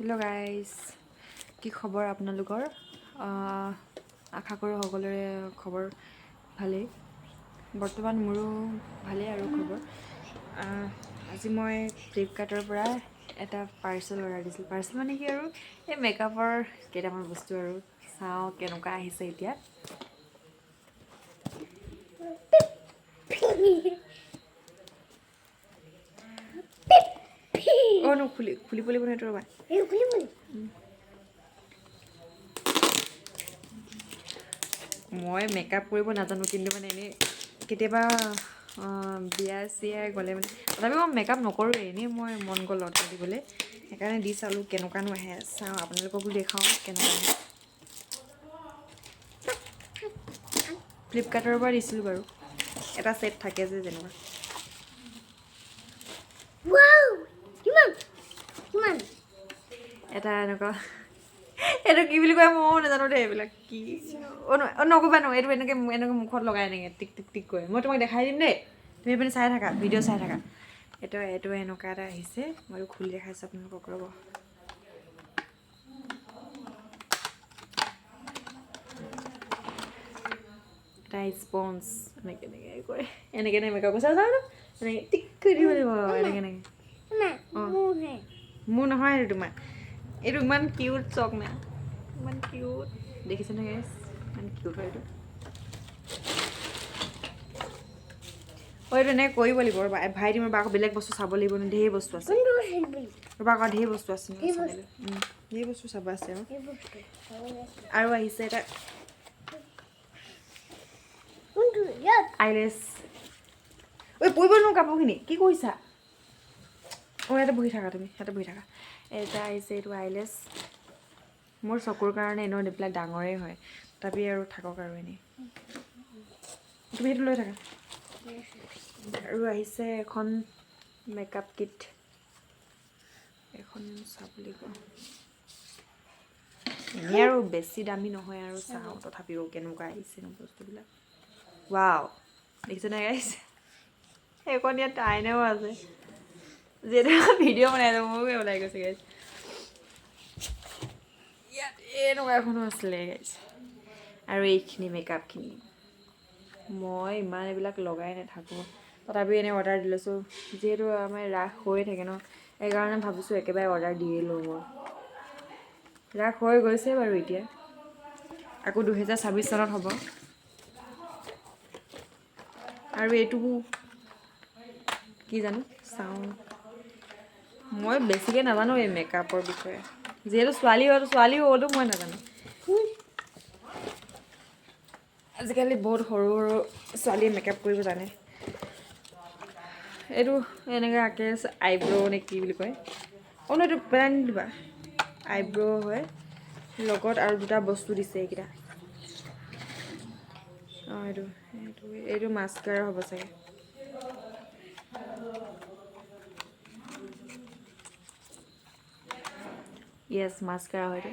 Hello' guys, কি খবৰ আপোনালোকৰ? আশা কৰোঁ সকলোৰে খবৰ ভালেই। বৰ্তমান মোৰো ভালেই আৰু খবৰ। আজি মই ফ্লিপকাৰ্টৰ পৰা এটা পাৰ্চেল অৰ্ডাৰ দিছিলোঁ। পাৰ্চেল মানে কি আৰু, এই মেকআপৰ কেইটামান বস্তু আৰু চাওঁ কেনেকুৱা আহিছে এতিয়া। অঁ, ন খুলি খুলিব লাগিব নহয় এইটো, ৰ'বা। মই মেকআপ কৰিব নাজানো, কিন্তু মানে এনেই কেতিয়াবা বিয়া চিয়া গ'লে মানে, তথাপি মই মেকআপ নকৰোঁৱেই, এনেই মই মন গ'ল অৰ্ডাৰ দিবলৈ, সেইকাৰণে দি চালোঁ কেনেকুৱানো আহে। চাওঁ, আপোনালোককো দেখাওঁ কেনেকুৱা আহে। ফ্লিপকাৰ্টৰ পৰা দিছিলোঁ বাৰু, এটা ছেট থাকে যে যেনেকুৱা। এটা এনেকুৱা, এইটো কি বুলি কয় ময়ো নাজানো দেই, এইবিলাক কি। অঁ, নক'বা ন, এইটো এনেকৈ এনেকৈ মুখত লগাই এনেকৈ টিক টিক টিক কৰে। মই তোমাক দেখাই দিম দেই, তুমি এইপিনে চাই থাকা, ভিডিঅ' চাই থাকা। এইটো এনেকুৱা এটা আহিছে, মই এইটো খুলি দেখাইছোঁ আপোনালোকক, ৰ'ব। এটা স্পঞ্জ, এনেকৈ এনেকৈ কৰে, এনেকৈ এনেকৈ মেকআপ কৰিছে, চাওঁ এনেকৈ টিক কৰি দিব লাগিব, এনেকৈ এনেকৈ। অঁ, মোৰ নহয় এইটো, তোমাৰ। এইটো ইমান কিউট, চাওক না, ইমান কিউট দেখিছেনে গাইছ? ইমান কিউট হয় এইটো। অঁ, এইটো এনেকৈ কৰিব লাগিব, ৰ'বা ভাইটি, ৰ'বা আকৌ বেলেগ বস্তু চাব লাগিব ন, ঢেৰ বস্তু আছে, ৰ'বা আকৌ ঢেৰ বস্তু আছে নহয় চাবলৈ। ঢেৰ বস্তু চাব আছে আৰু। আৰু আহিছে এটা আইলেছ। ঐ, পৰিব নো কাপোৰখিনি, কি কৰিছা? অঁ, ইয়াতে বহি থাকা তুমি, ইয়াতে বহি থাকা। এটা আহিছে এইটো আইলেছ। মোৰ চকুৰ কাৰণে এনেও এইবিলাক ডাঙৰেই হয়, তথাপি আৰু থাকক আৰু এনেই। তুমি সেইটো লৈ থাকা। আৰু আহিছে এখন মেকআপ কিট, এখন চাব লাগিব। এনেই আৰু বেছি দামী নহয় আৰু, চাওঁ তথাপিও কেনেকুৱা আহিছে ন বস্তুবিলাক। ৱাও, দেখিছে নাই গাইছ? সেইখন ইয়াত আইনাও আছে, যিহেতু ভিডিঅ' বনাই আছে, মোৰো ওলাই গৈছে গাইছ। ইয়াত এনেকুৱা এখনো আছিলে গাইছ। আৰু এইখিনি মেকআপখিনি মই ইমান এইবিলাক লগাই নাথাকোঁ, তথাপিও এনেই অৰ্ডাৰ দি লৈছোঁ, যিহেতু আমাৰ ৰাস হৈয়ে থাকে ন, সেইকাৰণে ভাবিছোঁ একেবাৰে অৰ্ডাৰ দিয়ে লওঁ মই। ৰাস হৈ গৈছে বাৰু এতিয়া, আকৌ 2026 চনত হ'ব। আৰু এইটো কি জানো, চাওঁ। মই বেছিকৈ নাজানো এই মেকআপৰ বিষয়ে, যিহেতু ছোৱালী হয়, ছোৱালী হ'লেও মই নাজানো। আজিকালি বহুত সৰু সৰু ছোৱালীয়ে মেকআপ কৰিব জানে। এইটো এনেকৈ আঁকে, আইব্ৰ' নে কি বুলি কয়। অঁ নহয়, এইটো পেলাই নিদিবা, আইব্ৰ' হয়। লগত আৰু দুটা বস্তু দিছে এইকেইটা। অঁ, এইটো এইটো এইটো মাস্কাৰ হ'ব চাগে। য়েছ, মাস্কাৰা হয় এইটো।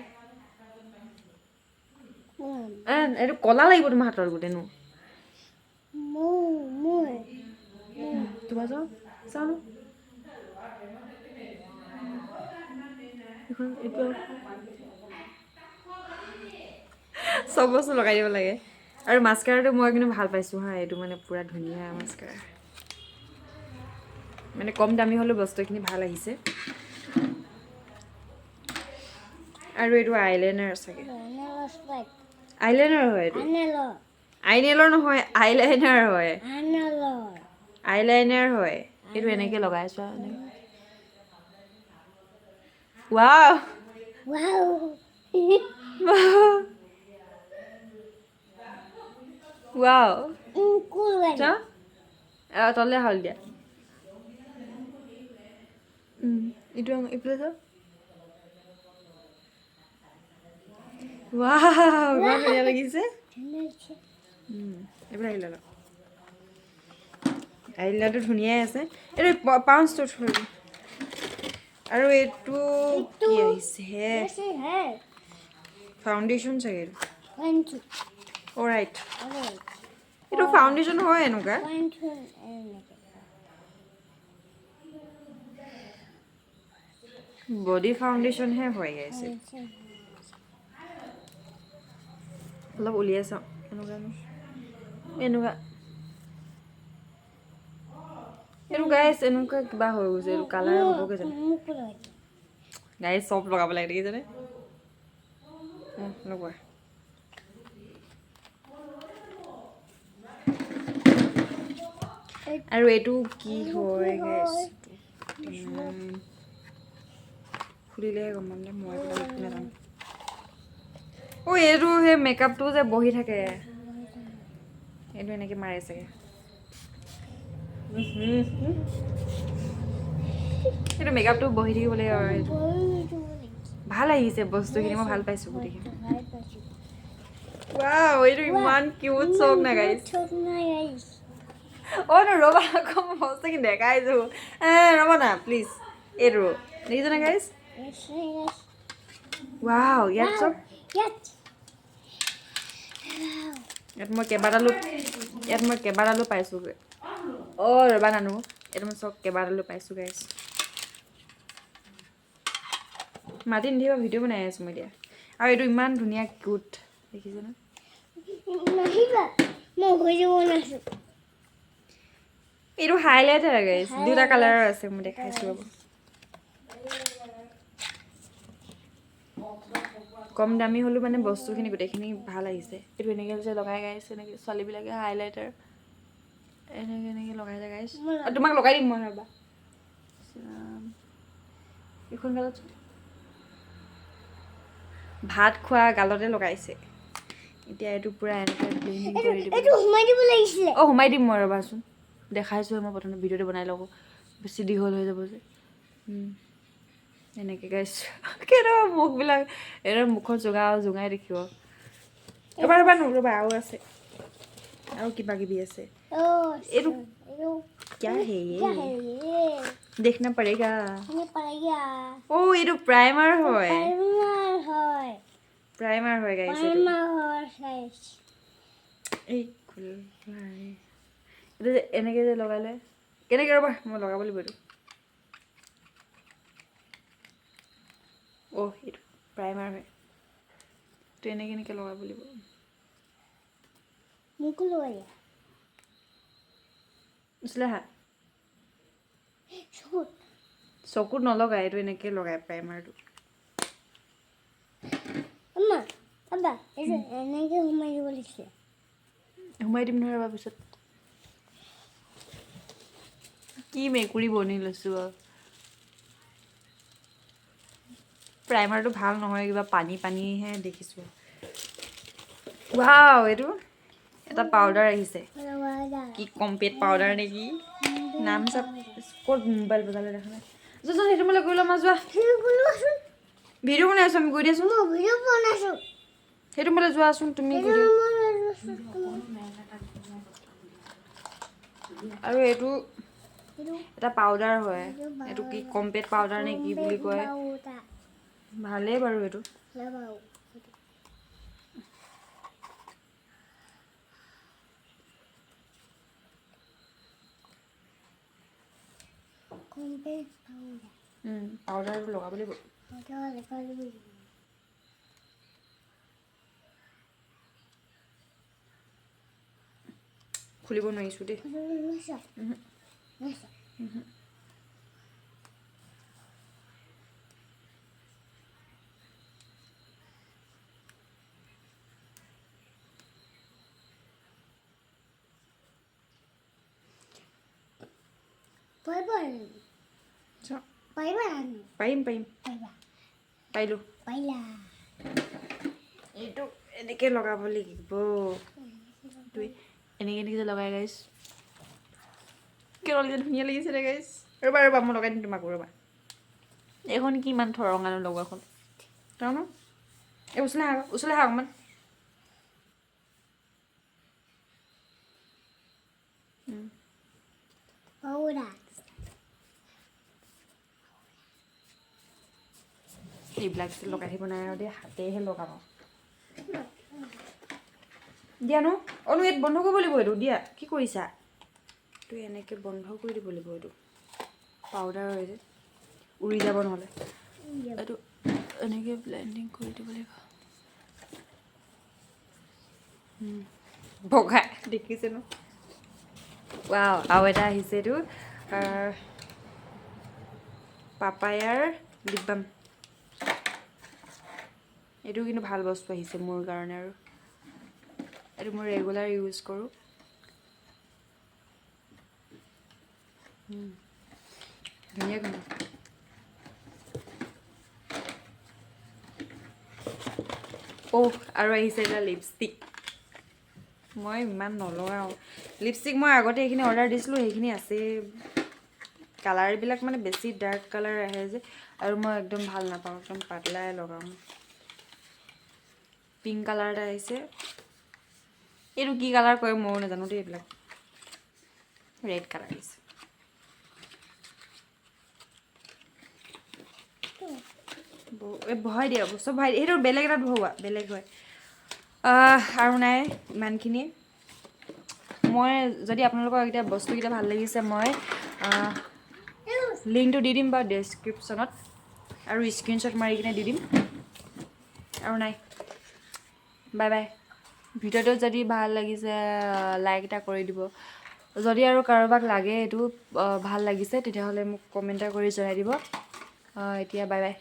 এইটো ক'লা লাগিব তোমাৰ হাতত গোটেই নো। তোমাৰ চাওঁ চাওঁ এইখন, এইটো চব বস্তু লগাই দিব লাগে। আৰু মাস্কাৰাটো মই কিন্তু ভাল পাইছোঁ হা, এইটো মানে পূৰা ধুনীয়া মাস্কাৰা, মানে কম দামী হ'লেও বস্তুখিনি ভাল আহিছে। আৰু এইটো আইলাইনাৰ চাগে, আইলাইনাৰ হয় এইটো, আইনেলৰ নহয়, আইলাইনাৰ হয়, আইলাইনাৰ হয় এইটো। এনেকৈ লগাই চোৱা, এনেকৈ। ৱাও ৱাও, তলে হ'ল দিয়া। এইটো এইফালে চাওঁ। ৱাও, ইমান ধুনীয়া লাগিছে। এইফালে আহিলে অলপ, আইলাটো ধুনীয়াই আছে। এইটো পাউঞ্চটো থৈ। আৰু এইটো কি আহিছে হে? ফাউণ্ডেশ্যন চাগে এইটো। অ' ৰাইট, এইটো ফাউণ্ডেশ্যন হয় এনেকুৱা। বডি ফাউণ্ডেশ্যনহে হৈ গৈছে। অলপ উলিয়াই চাওঁ এনেকুৱানো, এনেকুৱা এইটো গাইছ, এনেকুৱা কিবা হৈ গৈছে। এইটো কালাৰ হ'বগৈ জানো? মোকো লগাই দিয়া। গাইছ, চব লগাব লাগে, দেখিছেনে? লগোৱা। আৰু এইটো কি হয় গাইছ? খুলিলেহে গম পাম দে, মই এইবিলাক একো নাজানো। অ', এইটো সেই মেকআপটো যে বহি থাকে, এইটো এনেকৈ মাৰে চাগে। এইটো মেকআপটো বহি থাকিব লাগে আৰু এইটো। ভাল আহিছে বস্তুখিনি, মই ভাল পাইছোঁ গোটেইখিনি। ভাল পাইছোঁ। ৱাও, এইটো ইমান কিউট চব না গাইছ। চব না গাইছ। অ' ন, ৰ'বা আকৌ, মই বস্তুখিনি দেখাইছোঁ। ৰ'বা না প্লিজ। এইটো দেখিছেনে গাইছ? ৱাও, ইয়াত চব ইয়াত ইয়াত মই কেইবাডালো পাইছোঁ। অ' ৰ'বা নানো, ইয়াত মই চব কেইবাডালো পাইছোঁ গাইছ। মাতি নিদিবা, ভিডিঅ' বনাই আছোঁ মই এতিয়া। আৰু এইটো ইমান ধুনীয়া কিউট, দেখিছেনে? নাহিবা, মই ভিডিঅ' বনাইছোঁ। এইটো হাইলাইটাৰ গাইছ, দুটা কালাৰৰ আছে, মই দেখাইছোঁ ৰ'ব। কম দামী হ'লেও মানে বস্তুখিনি গোটেইখিনি ভাল আহিছে। এইটো এনেকৈ যে লগাই গাইছে, এনেকৈ ছোৱালীবিলাকে হাইলাইটাৰ এনেকৈ এনেকৈ লগাই যায় গাইছ। তোমাক লগাই দিম মই, ৰ'বা। এইখন গালত চোন। ভাত খোৱা গালতে লগাইছে। এতিয়া এইটো পূৰা এনেকৈ ব্লেণ্ডিং কৰি দিব। এইটো সোমাই দিব লাগিছিলে। অঁ, সোমাই দিম মই, ৰ'বাচোন, দেখাইছোঁ। মই প্ৰথমে ভিডিঅ'টো বনাই লওঁ, বেছি দীঘল হৈ যাব যে। এনেকৈ গাইছ, কেনেকুৱা মুখবিলাক একদম মুখত জোঙা জোঙাই দেখিব। ৰ'বা ৰ'বা, ৰ'বা, আৰু আছে, আৰু কিবা কিবি আছে। অঁ। এইটো এইটো क्या है ये? क्या है ये? देखना पड़ेगा। ये पड़ेगा। অ', এইটো প্ৰাইমাৰ হয়। প্ৰাইমাৰ হয়। প্ৰাইমাৰ হয় গাইছ এইটো। প্ৰাইমাৰ হয় গাইছ। এই খোলাই, এইটো যে এনেকৈ যে লগাই লয় কেনেকৈ, ৰ'বা, মই লগাব লাগিব এইটো। অ', এইটো প্ৰাইমাৰ হয়, এইটো এনেকৈ এনেকৈ লগাব লাগিব। মোকো লগাই দিয়া। ওচৰলৈ আহা। চকুত। চকুত নলগাই, এইটো এনেকৈ লগাই প্ৰাইমাৰটো। আম্মা, আব্বা, এইটো এনেকৈ সোমাই দিব লাগিছিলে। সোমাই দিম নহয়, ৰ'বা পিছত। কি মেকুৰী বনি লৈছোঁ আৰু। প্ৰাইমাৰটো ভাল নহয়, কিবা পানী পানীহে দেখিছোঁ। ৱাও, এইটো এটা পাউডাৰ আহিছে। কি কম্পেক্ট পাউডাৰ নেকি নাম চাপ। ক'ত মোবাইল বজালে দেখা নাই। যোৱাচোন, সেইটো মোলৈ গৈ ল'ম, যোৱা। ভিডিঅ' বনাই আছোঁ আমি, গৈ দিয়াচোন। মই ভিডিঅ' বনাইছোঁ। সেইটো মোলৈ যোৱাচোন তুমি, গৈ দিয়া। আৰু এইটো এটা পাউডাৰ হয়, এইটো কি কম্পেক্ট পাউডাৰ নে কি বুলি কয়। ভালেই বাৰু এইটো। পাউডাৰটো লগাব লাগিব। খুলিব নোৱাৰিছোঁ দেই। উহু। চাওঁ। পাৰিম, পাৰিম, পাৰিলোঁ। এইটো এনেকৈ লগাব লাগিব। এইটো এনেকৈ এনেকৈ যে লগাই গাইছ, কেনেকুৱা লাগিছে? ধুনীয়া লাগিছে দে গাইছ। ৰ'বা ৰ'বা, মই লগাই দিম তোমাকো, ৰ'বা। এইখন কি ইমান থৰঙানো লগোৱাখন ন? এই ওচৰলৈ আহা, ওচৰলৈ আহা অকণমান। এইবিলাক যে লগাই থাকিব নাই আৰু দেই, হাতেহে লগাম আৰু। দিয়া নো। অ' ইয়াত বন্ধ কৰিব লাগিব এইটো। দিয়া, কি কৰিছা? এইটো এনেকৈ বন্ধ কৰি দিব লাগিব। এইটো পাউডাৰ হয় যে, উৰি যাব নহ'লে। এইটো এনেকৈ ব্লেণ্ডিং কৰি দিব লাগিব। বগা দেখিছে ন? ৱাও, আৰু এটা আহিছে। এইটো পাপায়াৰ লিপ বাম। এইটো কিন্তু ভাল বস্তু আহিছে মোৰ কাৰণে আৰু এইটো মই ৰেগুলাৰ ইউজ কৰোঁ। ধুনীয়া গোন্ধ। অ', আৰু আহিছে এটা লিপষ্টিক। মই ইমান নলগাওঁ লিপষ্টিক। মই আগতে এইখিনি অৰ্ডাৰ দিছিলোঁ, সেইখিনি আছেই। কালাৰবিলাক মানে বেছি ডাৰ্ক কালাৰ আহে যে আৰু মই একদম ভাল নাপাওঁ, একদম পাতলাই লগাওঁ। পিংক কালাৰ এটা আহিছে। এইটো কি কালাৰ কয় ময়ো নাজানো দেই এইবিলাক। ৰেড কালাৰ আহিছে। এই ভৰাই দিয়া, চব ভৰাই দিয়া। সেইটো বেলেগ এটাত ভৰোৱা, বেলেগ হয়। আৰু নাই, ইমানখিনিয়ে। মই যদি আপোনালোকক এতিয়া বস্তুকেইটা ভাল লাগিছে, মই লিংকটো দি দিম বাৰু ডেছক্ৰিপশ্যনত আৰু স্ক্ৰীনশ্বট মাৰি কিনে দি দিম। আৰু নাই, বাই বাই। ভিডিঅ'টো যদি ভাল লাগিছে, লাইক এটা কৰি দিব। যদি আৰু কাৰোবাক লাগে, এইটো ভাল লাগিছে, তেতিয়াহ'লে মোক কমেণ্ট এটা কৰি জনাই দিব। এতিয়া বাই বাই।